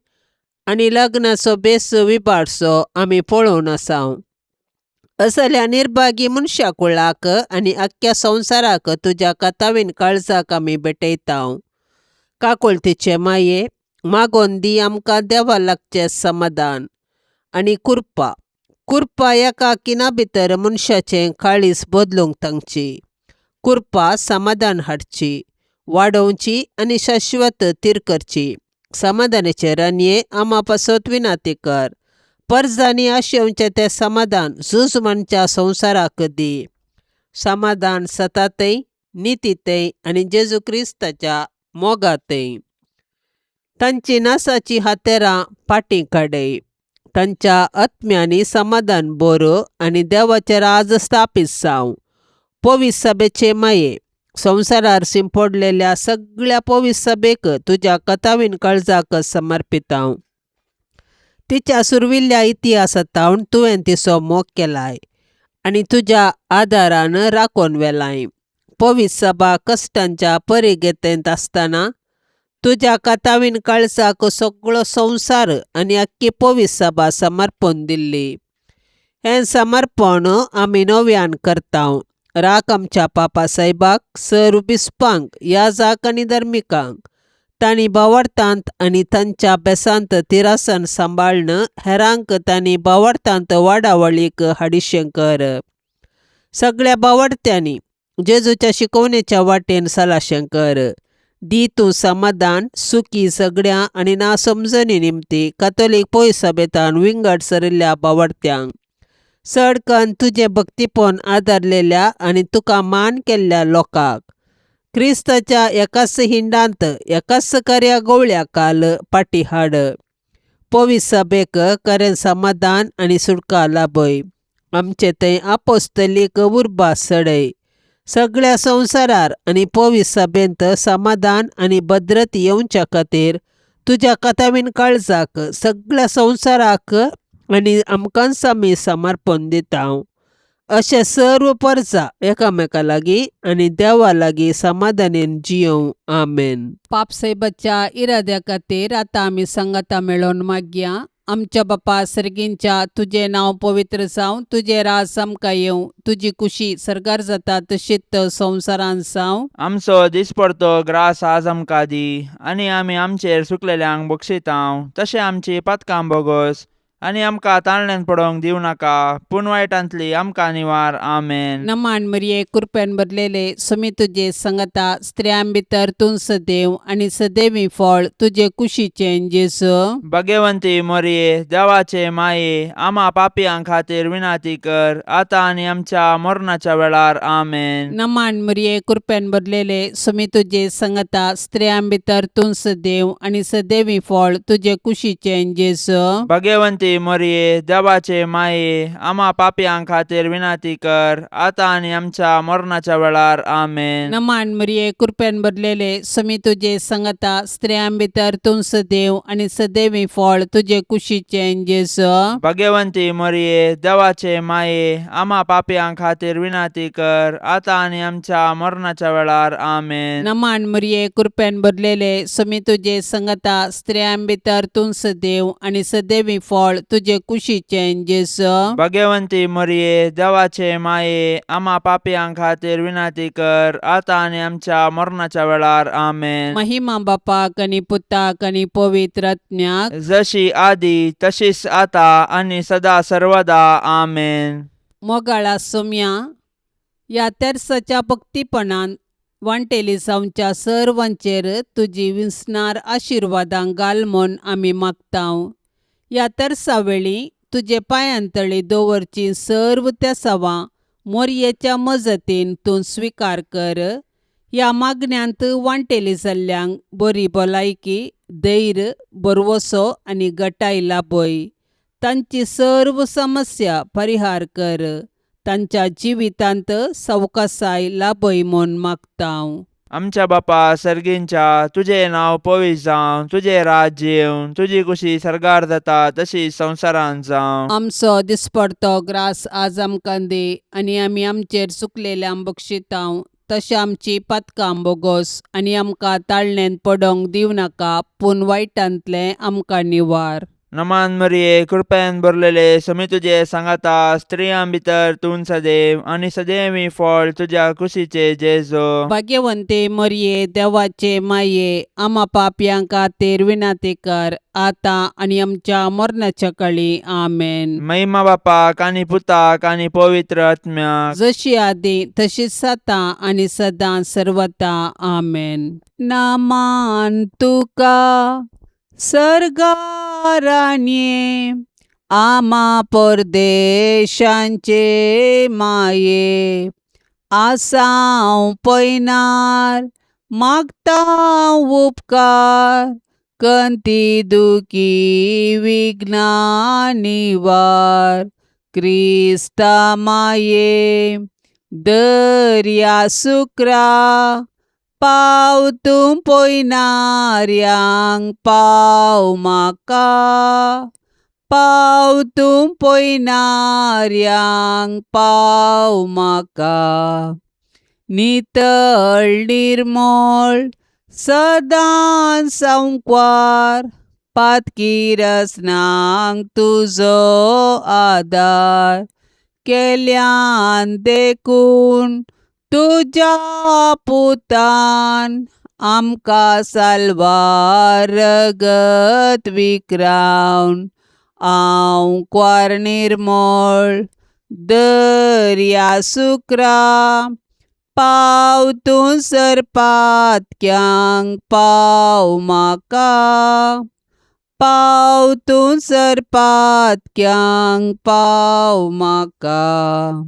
आनी लग्नाचो बेस विबाडचो आमी पळोवन आसा. असल्या निर्भागी मनशाकुळाक आनी आख्ख्या संवसाराक तुज्या कथावीन काळजाक आमी भेटयता. काकुळतीचे माये, मागोन दी आमकां देवा लागचें समाधान आनी कृपा. कृपा एका खिणा भितर मनशाचें काळीज बदलूंक तांकची. कृपा समाधान हाडची, वाडोवची आनी शाश्वत थीर करची. समाधानाचे रानये आमा पासत विनाती कर. परजांनी आशेवचें तें समाधान झूज मांडच्या संवसाराक दी. समाधान सतातय, नितीतय आनी जेजू क्रिस्ताच्या मोगातय. तांची नासाची हातेरां फाटीं काडय. तांच्या आत्म्यांनी समाधान भर आनी देवाचें राज स्थापीत जावं. पवित्र सभेचे माये, संवसारार शिंपडलेल्या सगळ्या पवित्र सभेक तुज्या कथावीन काळजाक समर्पितां. तिच्या सुरविल्ल्या इतिहासांत तुवें तिचो मोग केलाय आनी तुज्या आदारान राखून व्हेलाय. पवित्र सभा कश्टांच्या परिगतेंत आसतना तुज्या कथावीन काळजाक सगळो संवसार आनी आख्खी पवित्र सभा समर्पण दिल्ली. हें समर्पण आमी नव्यान करता. राख आमच्या पापा सायबाक, सर बिस्पांक, याजाक आनी धर्मिकांक. तांणी भावार्थांत आनी तांच्या बेसांत तिरासन सांबाळ्न हेरांक तांणी भावार्थांत वाडावळीक हाडिशें कर. सगळ्या भावार्थ्यांनी जेजूच्या शिकवणेच्या वाटेन सलाशें कर. दी तूं समाधान सुखी सगळ्या आनी ना समजणी निमती कातोलीक पयस सभेतान विंगड सरिल्ल्या भावार्थ्यांक. चड कन्न तुजें भक्तीपण आदारलेल्या आनी तुका मान केल्ल्या लोकांक क्रिस्ताच्या एकाच हिंडांत एकाच कर्या गोवळ्या काल पाटी हाड. पवी सभेक करें समाधान आनी सुटका लाभय. आमचे थंय आपोस्तलीक उर्बा सडय. सगळ्या संवसारार आनी पवी सभेंत समाधान आनी भद्रत येवच्या खातीर तुज्या कथावीन काळजाक सगळ्या संवसाराक आनी आमकांच आमी समर्पण दिता. अशें सर्व परजा एकामेका लागीं आनी देवा लागीं समाधानेन जियोवं. आमेन. पापसाहेबाच्या इराद्या खातीर आतां आमी सांगाता मेळोवन मागया. आमच्या बापा सर्गींच्या, तुजें नांव पवित्र जावं, तुजें राज आमकां येवं, तुजी कुशी सर्गार जाता तशीच संवसारांत जावं. आमचो दिसपडतो ग्रास आज आमकां दी आनी आमी आमचेर सुकलेल्यांक बक्षितांव तशें आमची पातकां बोगोस आनी आमकां ताळण्यान पडोवंक दिवं नाका पूण वायटांतली आमकां निवार. आमेन. नमान मरिये, कृपेन भरलेले, सुमी तुजे संगता, स्त्रियां भितर तूं सदैव आनी सदैवी फळ तुजे कुशीचें जेजू. भगवंती मोरये, देवाचे माये, आमा पापयां खातीर विनाती कर आतां आनी आमच्या मरणाच्या वेळार. आमेन. नमान मरिये, कृपेन भरलेले, सुमी तुजे संगता, स्त्रियां भितर तूं सदैव आनी सदैवी फळ तुजे कुशीचें जेजू. भगवंती मोरये, देवाचे माये, आमा पापयां खातीर विनाती कर आतां आनी आमच्या मरणाच्या वेळार. आमेन. नमान मरिये, कृपेन भरलेले, सुमी तुजे संगता, स्त्रियां भितर तूं सदैव आनी सदैवी फळ तुजे कुशीचें जेजू. भगवंती मोरये, देवाचे माये, आमा पापयां खातीर विनाती कर आतां आनी आमच्या मरणाच्या वेळार. आमेन. नमान मरिये, कृपेन भरलेले, सुमी तुजे संगता, स्त्रियां भितर तूं सदैव आनी सदैवी फळ तुजे कुशीचें जेजू. भगवंती मोरये, देवाचे माये, आमा पापयां खातीर विनाती कर आतां आनी आमच्या मरणाच्या वेळार. आमेन. महिमा बापाक आनी पुताक आनी पवित्र आत्म्याक, जशी आदी तशीच आता आनी सदा सर्वदा. आमेन. मोगाळा सोम्या, ह्या तेर्साच्या भक्तीपणान वांटेली जावच्या सर्वांचेर तुजी विसणार आशिर्वादां घाल म्हूण आमी मागतांव. ह्या तेर्सा वेळी तुजे पांयांतळी दवरची सर्व तेसावां मोरयेच्या मजतीन तूं स्विकार कर. ह्या मागण्यांत वांटेली जाल्ल्यांक बरी भलायकी, धैर्य, भरवसो आनी गटाय लाभय. तांची सर्व समस्या परिहार कर. तांच्या जिवितांत सवकासाय लाभय म्हूण मागतांव. आमच्या बापा सर्गींच्या, तुजें नांव पवित्र जावं, तुजें राज्य येवं, तुजी कुशी सर्गार जाता तशी संवसारांत जावं. आमचो दिसपडतो ग्रास आज आमकां दी आनी आमी आमचेर चुकलेल्यांक बक्षितांव तशें आमची पातकां बोगोस आनी आमकां ताळणेंत पडोंक दिवं नाका पूण वायटांतलें आमकां निवार. नमान मरिये, कृपेन भरलेले, समी तुजे सांगाता, स्त्रियां भितर तूं सदैव आनी सदैवी फळ तुज्या कुशीचे जेजो. भाग्यवंते मरिये, देवाचे माये, आमा पापयां खातीर विनंती कर आतां आनी आमच्या मरणाच्या काळी. आमेन. महिमा बापाक आनी पुताक आनी पवित्र आत्म्याक, जशी आदी तशीच आतां आनी सदां सर्वता. आमेन. नामान तुका सर्गाराणये, आमा परदेशांचे माये, आसाव पयनार मागता उपकार, कंती दुखी विघ्ना निवार. क्रिस्ता माये दर्या सुक्रा, पाव तूं पयनाऱ्यांक पाव म्हाका, पाव तूं पयनाऱ्यांक पाव म्हाका. नितळ निर्मळ सदां संकवार, पातकी रसनांक तुजो आदार, केल्यान देखून तुज्या पुतान आमकां साल्वार रगत विक्रावन. हांव क्वार निर्मळ दर्या सुक्रा, पाव तूं सरपातक्यांक पाव म्हाका, पाव तूं सरपातक्यांक पाव म्हाका.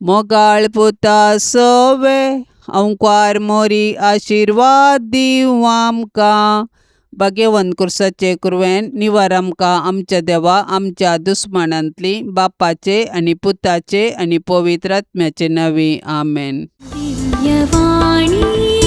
मोगाळ पुता सोवे अंकवार मोरी आशिर्वाद दिवं आमकां. भाग्यवंत कुर्साचे कुरवेन निवार आमकां आमच्या देवा आमच्या दुस्मानांतली बापाचे आनी पुताचे आनी पवित्र आत्म्याचे नांवी. आमेन. दिव्यवाणी.